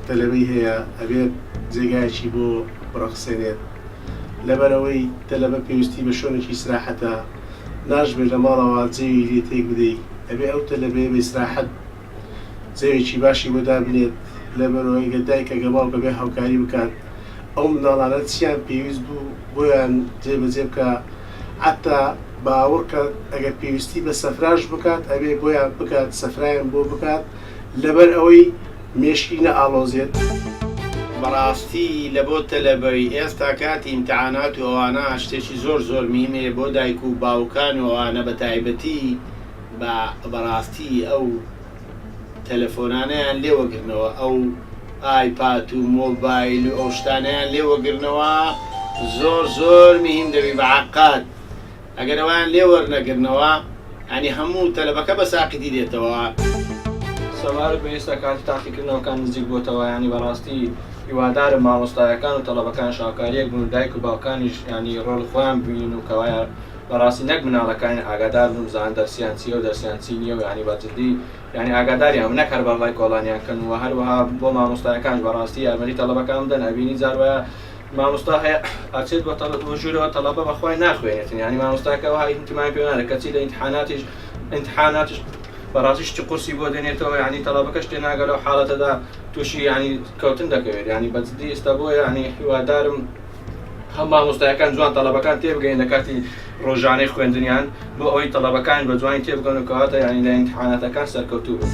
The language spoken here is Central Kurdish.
تەلەبەی هەیە ئەبێت جێگایەکی بۆ بڕەخسێنێت لەبەرئەوەی تەلەبە پێویستی بە شوێنێکی ئیسراحەتە ناشبێت لە ماڵەوە جەوی لێ تێک بدەی ئەبێ ئەو تەلەبەیە بە ئیسراحەت جەوێکی باشی بۆ دابنێت لەبەرئەوەی گەر دایکە گە باوکە بێ هاوکاری بکات ئەو منداڵانە چیان پێویست بوو بۆیان جێ بەجێ بکا حەتا باوەڕکە ئەگەر پێویستی بە سەفراش بکات ئەبێ بۆیان بکات سەفرایان بۆ بکات لەبەر ئەوەی مێشکی نەئاڵۆزێت. بەڕاستی لە بۆ تەلەبەی ئێستا کاتی ئیمتعانات و ئەوانە شتێکی زۆر زۆر مهمەیە بۆ دایک و باوکان و ئەوانە بە تایبەتی بە بەڕاستی ئەو تەلەفۆنانەیان لێ وەگرنەوە ئەو ئایپات و مۆبایل و ئەو شتانەیان لێ وەگرنەوە زۆر زۆر مهیم دەبی بە عەقاد ئەگەر ئەویان لێ وەرنەگرنەوە یانی هەموو تەلەبەکە بە ساقیتی دێتەوە. سەبارەت بە ئێستا کاتی تاقیکردنەوەکان نزیک بۆتەوە یانی بەڕاستی هیوادارم مامۆستایەکان و تەڵەبەکان شاوکاریەک بن و دایک و باوکانیش یانی ڕۆڵی خۆیان ببینن و کەوایە بەڕاستی نەک مناڵەکانیان ئاگادار بن بزانن دەرسیان چیە و دەرسیان چی نیە و یانی بە جدی یانی ئاگاداریان بن نەک هەر بەڕڵای کۆڵانیان کەن و هەروەها بۆ مامۆستایەکانش بەڕاستی یارمەتی تەڵەبەکان بدەن ئەبینی جار وایە مامۆستا هەیە ئەچێت بۆ تەڵ بۆ ژوورەوە تەڵەبە بەخوای ناخوێنێتن یانی مامۆستاکە وەها ئیهتیمامی پێ نادە کەچی لە ئیمتحاناتیش ئیمتحاناتیش بەڕاستی شتی قورسی بۆ دێنێتەوە یانی تەڵەبەکەش تێناگە لەو حاڵەتەدا تووشی یانی کەوتن دەکەوێت یانی بەجدی ئێستا بۆیە یانی هیوادارم هەم مامۆستایەکان جوان تەڵەبەکان تێبگەین لە کاتی ڕۆژانەی خوێندنیان بۆ ئەوەی تەڵەبەکان بە جوانی تێبگەن و کەواتە یانی لە ئیمتحاناتەکان سەرکەوتوو بن.